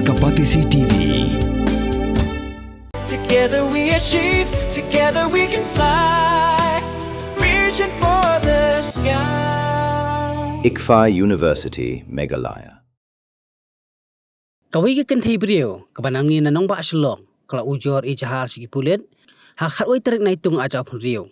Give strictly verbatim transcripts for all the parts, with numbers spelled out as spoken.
Ka Batesi T V. Together we achieve, together we can fly, reaching for the sky. ICFAI University, Meghalaya. Kawei ka kynthei briew kaba nangne na nongbah Shillong ka la ujor ijahar sha ki pulit ha khatwei tarik Naitung arhajar arphew hynriew.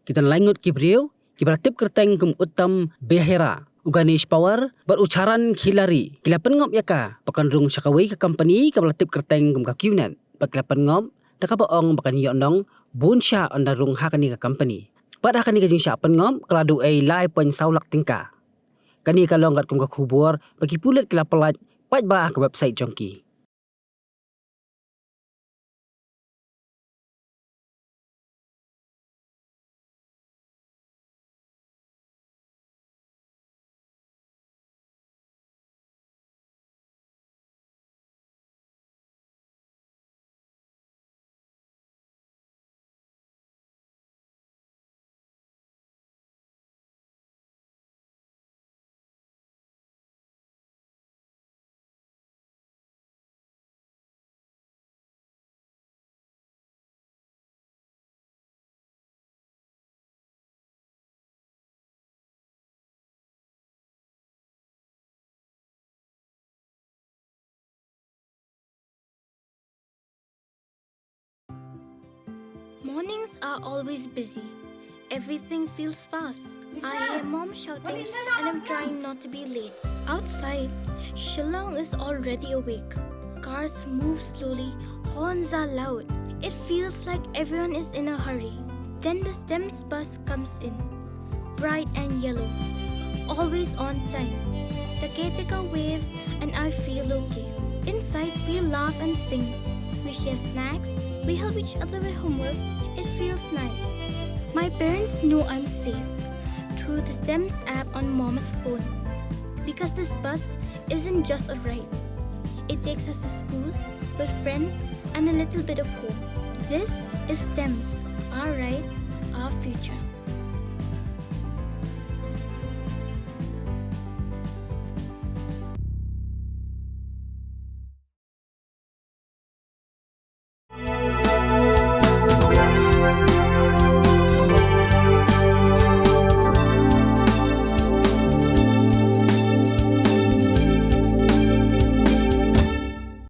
Ki don lai ngut ki briew kiba la tip kyrteng kum Uttam Behera, u Ganesh Pawar bad u Charan Khilari ki la pynngop ïa ka ba kan rung sha kawei ka company kaba la tip kyrteng kum ka QNet, bad ki la pynngop da kaba ong ba kan ïoh nong bun shah ynda rung ha kane ka company. Bad ha kane ka jingshah pynngop ka la duh ei lai point saw lak tyngka. Kane ka long katkum ka khubor ba ki pulit ki la pyllait paidbah ha ka website jong ki. Mornings are always busy. Everything feels fast. I hear mom shouting and I'm trying not to be late. Outside, Shillong is already awake. Cars move slowly, horns are loud. It feels like everyone is in a hurry. Then the STEMS bus comes in, bright and yellow, always on time. The caretaker waves and I feel okay. Inside, we laugh and sing. We share snacks. We help each other with homework. It feels nice. My parents know I'm safe through the STEMS app on mom's phone. Because this bus isn't just a ride. It takes us to school, with friends, and a little bit of home. This is STEMS, our ride